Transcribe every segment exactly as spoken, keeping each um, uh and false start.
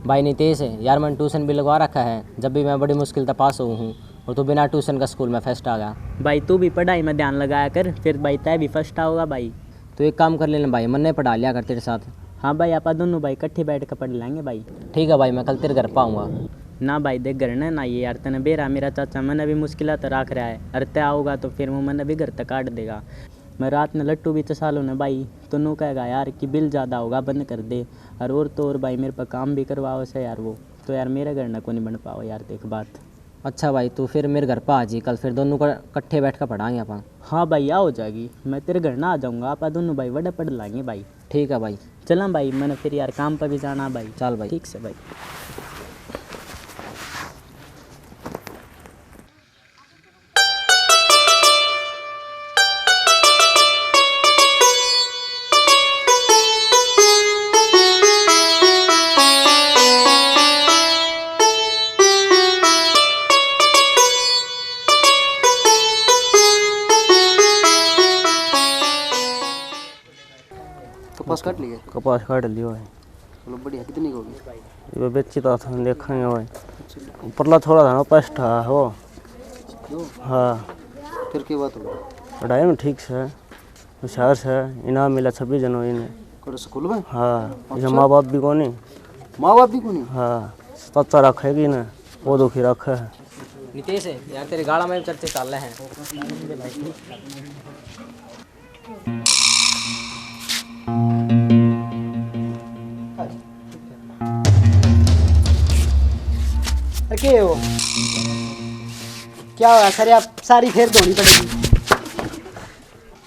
भाई नितेश, यार मैंने ट्यूशन भी लगवा रखा है, जब भी मैं बड़ी मुश्किल से पास हुआ हूँ और तू बिना ट्यूशन का स्कूल में फर्स्ट आ गया। भाई तू भी पढ़ाई में ध्यान लगाया कर, फिर भाई तय भी फर्स्ट आओगा भाई। तो एक काम कर लेना भाई, मन्ने पढ़ा लिया कर तेरे साथ। हाँ भाई, आपा दोनों भाई इकट्ठे बैठ कर पढ़ लेंगे भाई। ठीक है भाई, मैं कल तेरे घर पर आऊँगा। ना भाई देख, घर ने ना ये यार, तने बेरा मेरा चाचा, मैंने भी मुश्किल तो राख रहा है, अरे तय आओगा तो फिर वो मैंने भी घर तक काट देगा। मैं रात ने लट्टू भी चसा लो ना भाई, तो नू कहेगा यार कि बिल ज़्यादा होगा, बंद कर दे। और और तो और भाई मेरे पे काम भी करवाओ से यार वो, तो यार मेरे घर ना को नहीं बन पाओ यार, देख बात। अच्छा भाई, तू फिर मेरे घर पर आ जी कल, फिर दोनों का इकट्ठे बैठ कर पढ़ाएंगे अपन। हाँ भाई, आ हो जाएगी, मैं तेरे घर ना आ जाऊँगा, आप दोनों भाई वड़ा पढ़ लाएंगे भाई। ठीक है भाई। चला भाई, मैंने फिर यार काम पर भी जाना भाई। चल भाई। ठीक से भाई। कपास काट लिए? कपास काट लियो है। चलो बढ़िया, कितनी की होगी? ये बेची तो था, देखेंगे भाई। अच्छा। ऊपरला थोड़ा था ना, फर्स्ट था वो। क्यों? हाँ। फिर की बात हो? पढ़ाई में ठीक से, होशियार से, इनाम मिला छब्बीस जनवरी ने। कौन स्कूल में? हाँ। अच्छा। ये माँ बाप भी कोनी। माँ बाप भी कोनी? हाँ। चाचा रखेगी ना, वो दुखी रखे है। नितेश, यार तेरे गाला में चर्चे चल रहे हैं। अरे के हो? क्या हुआ सर, आप सारी फेर धोनी पड़ेगी।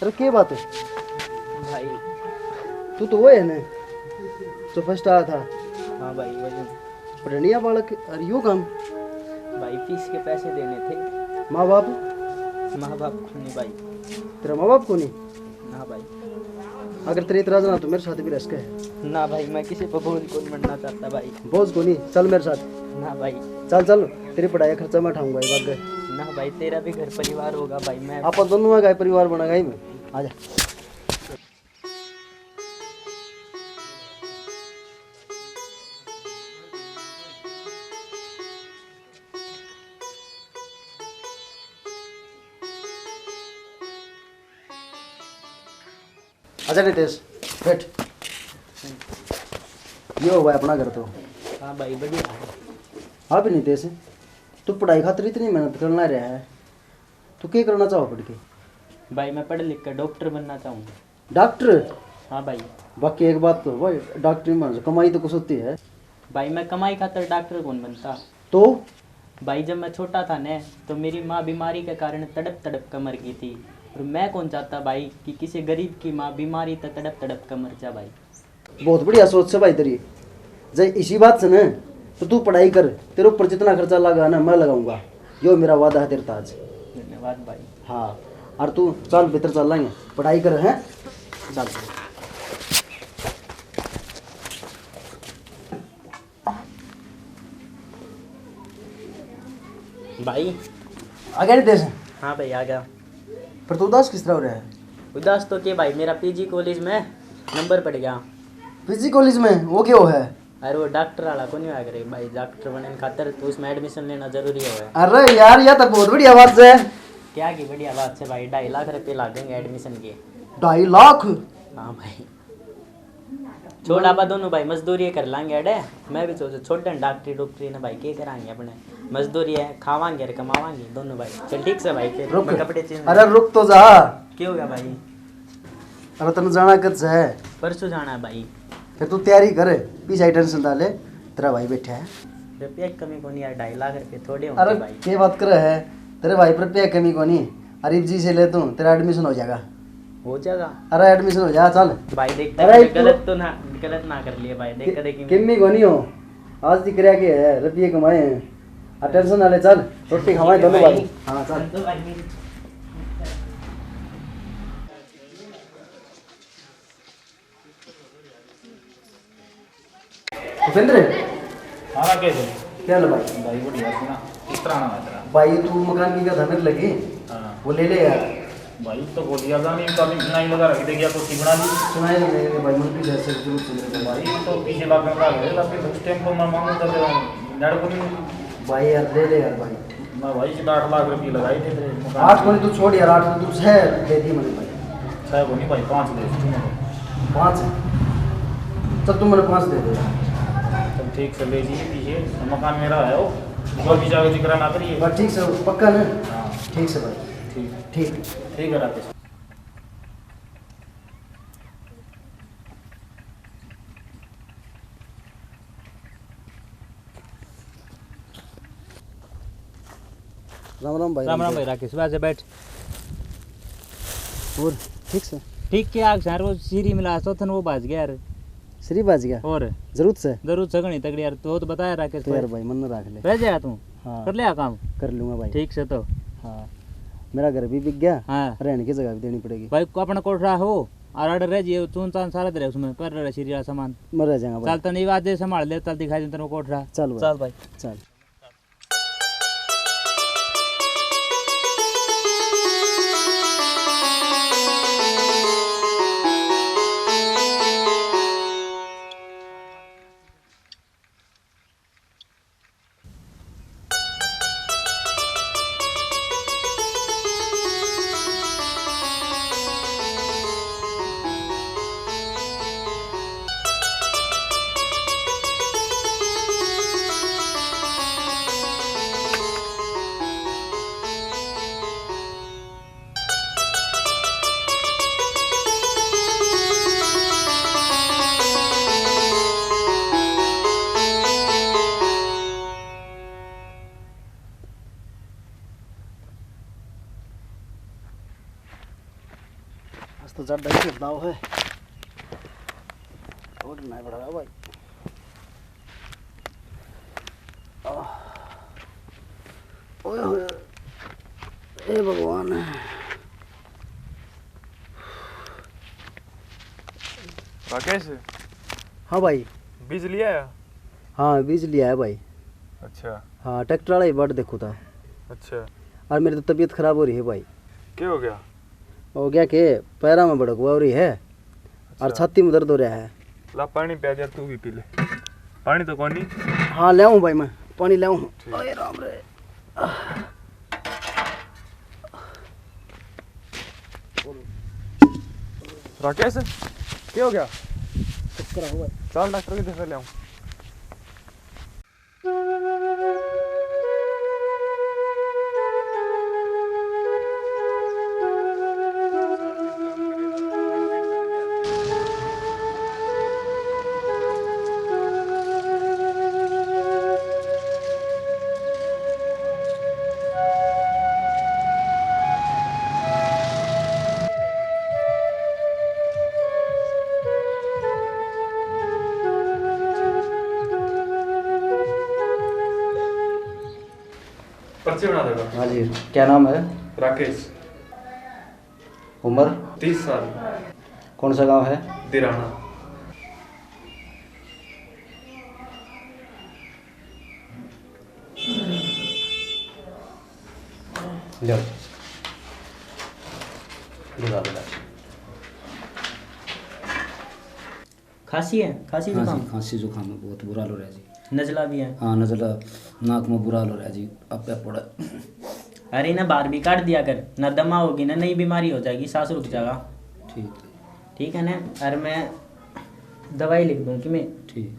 अरे के बात है? भाई। तू तो वो है ना जो फर्स्ट आया था। हाँ भाई, वही। पढ़निया बालक, अरे यो काम। भाई फीस के पैसे देने थे। माँ बाप? माँ बाप को नहीं भाई। तेरा माँ बाप को नहीं? ना भाई। अगर तेरे इतराज ना तो मेरे साथ भी रह सके। ना भाई, मैं किसी पर बोझ कौन बनना चाहता भाई। बोझ को नहीं, चल मेरे साथ। ना भाई। चल चल, तेरी पढ़ाई का खर्चा मैं उठाऊंगा, ये बात गए। ना भाई, तेरा भी घर परिवार होगा भाई। मैं अपन दोनों का परिवार बनेगा ही में। आजा। अच्छा नितेश, बैठ। ये हुआ अपना घर तो। हाँ भाई, बढ़िया है। हाँ भी नितेश, तू पढ़ाई खातर इतनी मेहनत करना रहा है, तू क्या करना चाहो पढ़ के? भाई, मैं पढ़ लिख कर डॉक्टर बनना चाहूँगा। डॉक्टर? हाँ भाई। बाकी एक बात तो भाई, डॉक्टरी में कमाई तो कुछ होती है। भाई, मैं कमाई खातर डॉक्टर कौन बनता। तो? भाई, जब मैं छोटा था ने, तो मेरी माँ बीमारी के कारण तड़प तड़प कर मर गई थी। और मैं कौन चाहता भाई कि किसी गरीब की माँ बीमारी तक तड़प तड़प कर मर जा भाई। बहुत बढ़िया सोच है भाई तेरी। जय इसी बात से ना, तो तू पढ़ाई कर, तेरे ऊपर जितना खर्चा लगा ना, मैं लगाऊंगा। यो मेरा वादा है तेरे ताज। धन्यवाद भाई। हाँ, और तू चल, भीतर चल लेंगे, पढ़ाई कर, हैं? चल। भाई। आ गया नितेश? हाँ भाई, आ गया। पर तू उदास किस तरह हो रहा है? उदास तो के भाई, मेरा पीजी कॉलेज में नंबर पड़ गया। पीजी कॉलेज में? वो क्यों है? अरे वो डॉक्टर वाला को नहीं आ करे भाई, डॉक्टर बनने खातर तो उसमें एडमिशन लेना जरूरी है। अरे यार, यह तो बहुत बढ़िया बात है। क्या की बढ़िया बात है भाई, ढाई लाख रुपए लागेंगे एडमिशन के। ढाई लाख? हाँ भाई। छोड़, आपा दोनों भाई मजदूरी कर लांगे अड़े। मैं भी सोचो छोड़न डॉक्टरी डॉक्टरी ने भाई, के करांगे अपने? मजदूरी है, खावांगे और कमावांगे दोनों भाई। चल ठीक से भाई, फिर रुक। मैं कपड़े चेंज। अरे रुक तो जा। क्या हो गया भाई? अरे तने जाना कद से है? परसों जाना है भाई। फिर तू तैयारी कर, पीछे टेंशन ना ले, तेरा भाई बैठा है। रुपया की कमी कोनी यार, ढाई लाख रुपये थोड़े होंगे अरे भाई। के बात करे है, तेरे भाई पर रुपया की कमी कोनी। अरे जी से ले तू, तेरा एडमिशन हो जाएगा। हो जाएगा? अरे एडमिशन हो जाएगा, चल। भाई देख, अरे देख, तू गलत तो ना, गलत ना कर लिए भाई, देख कि-, कदे की किम्मी कोनी हो, आज दिख रहा के है, रुपये कमाए हैं। आ टेंशन ना ले, चल, रोटी खवाए दोनों भाई। भाई। हाँ, चल। तो भाई। भूपेंद्र। हाँ, कैसे? क्या हाल है भाई? भाई, बढ़िया, सुना, किस तरह ना तेरा? भाई, तू मकान की क्या था मेरे लगे? हाँ। वो ले ले यार। भाई, तो गोलियां जानी का भी सुनाई लगा रख देगी, या तो सिगना भी। सुनाई लग रही है भाई, मन की जैसे जरूर सुन रहे हैं। भाई, तो पीछे लागण का है, लेकिन उस टाइम पर मैं मांगू तो तेरा लड़ को नहीं। भाई यार, ले ले यार भाई। मैं भाई, सीधा आठ लाख रुपये लगाए थे तेरे मकान आठ के। को नहीं, तू छोड़ यार, आठ तो तू छह दे दिए मैंने भाई। छह को नहीं भाई, पाँच दे तू मेरे। पाँच? चल, तू मैंने पाँच दे दे यार। चल, ठीक से ले जी, पीछे मकान मेरा है वो, जो भी जाकर जिक्र ना करिए। बस ठीक से, पक्का ना? हाँ। ठीक से भाई। ठीक। ठीक। ठीक है राकेश। राम राम भाई। राम राम भाई राकेश, बाजे बैठ। और ठीक से? ठीक के आग सार वो सीरी मिला सो थन वो बाज गया यार। श्री बाज गया? और? जरूरत से? जरूरत से घणी तगड़ी यार, तो, तो बताया राकेश तो यार भाई। भाई, मन रख ले। रह जाया तू? हाँ। कर लिया काम? कर लूंगा भाई। ठीक से तो? हाँ। मेरा घर भी बिक गया। हाँ। रहने की जगह भी देनी पड़ेगी। भाई, को अपना कोठरा हो, और आर्डर रह जिए, चून चान सारा दे रहे उसमें, पर रहे सीरियल सामान। मैं रह जाऊंगा भाई। चल, तने आज संभाल ले, चल दिखाई दे तेरे को कोठरा। चल भाई। चल भाई। चल। आज तो ज्यादा ही दाव है। और नहीं बढ़ा भाई। आह। ओए होए। हे भगवान। राकेश। हाँ भाई। बीज लिया है? हाँ, बीज लिया है भाई। अच्छा। हाँ, ट्रैक्टर वाला ही बट देखो था। अच्छा। और मेरी तो तबीयत खराब हो रही है भाई। क्या हो गया? हो गया के पैरा में भड़कवा हो रही है और अच्छा। छाती में दर्द हो रहा है। ला पानी प्या जा, तू भी पी ले। पानी तो कोनी। हाँ, ले आऊँ भाई, मैं पानी ले आऊँ। ठीक। ओए राम रे। राकेश, क्या हो गया? चक्कर हो भाई। चल डॉक्टर के दिखा ले आऊँ। पर्ची बना देगा। हाँ जी, क्या नाम है? राकेश। उम्र? तीस साल। कौन सा गांव है? दिराना। लो। बुला लो। खांसी है? खांसी हाँ जुकाम? जी, खांसी जुकाम है, बहुत बुरा हाल हो रहा है जी। नजला भी है? हाँ, नजला, नाक में बुरा हाल हो रहा है जी, अब पे पड़ा। अरे ना, बाहर भी काट दिया कर ना, दमा होगी ना, नई बीमारी हो जाएगी, सांस रुक जाएगा। ठीक। ठीक है ना? अरे मैं दवाई लिख दूँ कि मैं? ठीक।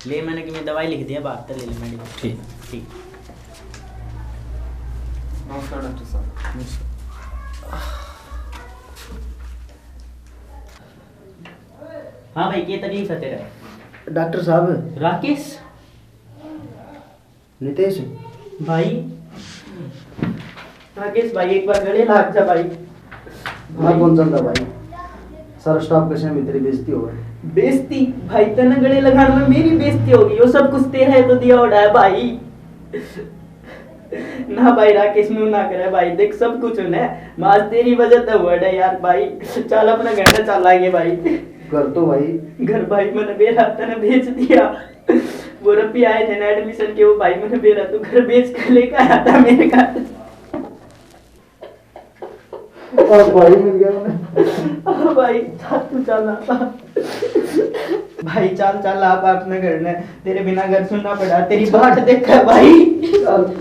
ले, मैंने कि मैं दवाई लिख दिया, बाहर तो ले ले मेडिकल। ठीक। ठीक। नमस्कार डॉक्टर साहब। हाँ भाई, क्या तकलीफ है तेरा? डॉक्टर साहब। राकेश? नितेश। भाई। राकेश भाई, एक बार गले लाग जा भाई। मैं कौन चलता भाई? सारा स्टाफ के सामने तेरी बेइज्जती हो गई। बेइज्जती? भाई, तने गले लगाने में मेरी बेइज्जती होगी। यो सब कुछ तेरा है तो दिया उड़ा है भाई। ना भाई राकेश, नू ना करे भाई, देख सब कुछ होने, मैं आज तेरी वजह से हुआ है यार भाई। चल अपने घर में चल आएंगे भाई। घर तो भाई। घर भाई मैंने बेरा तने बेच दिया। वो रब्बी आए थे ना एडमिशन के, वो भाई मैंने बेरा तू घर बेच कर लेकर आया था मेरे घर। और भाई मिल गया उन्हें। भाई, चाल तू, चाल आप। भाई, चाल, चाल आप अपने घर ने, तेरे बिना घर सुनना पड़ा, तेरी बाट देखा भाई। चल।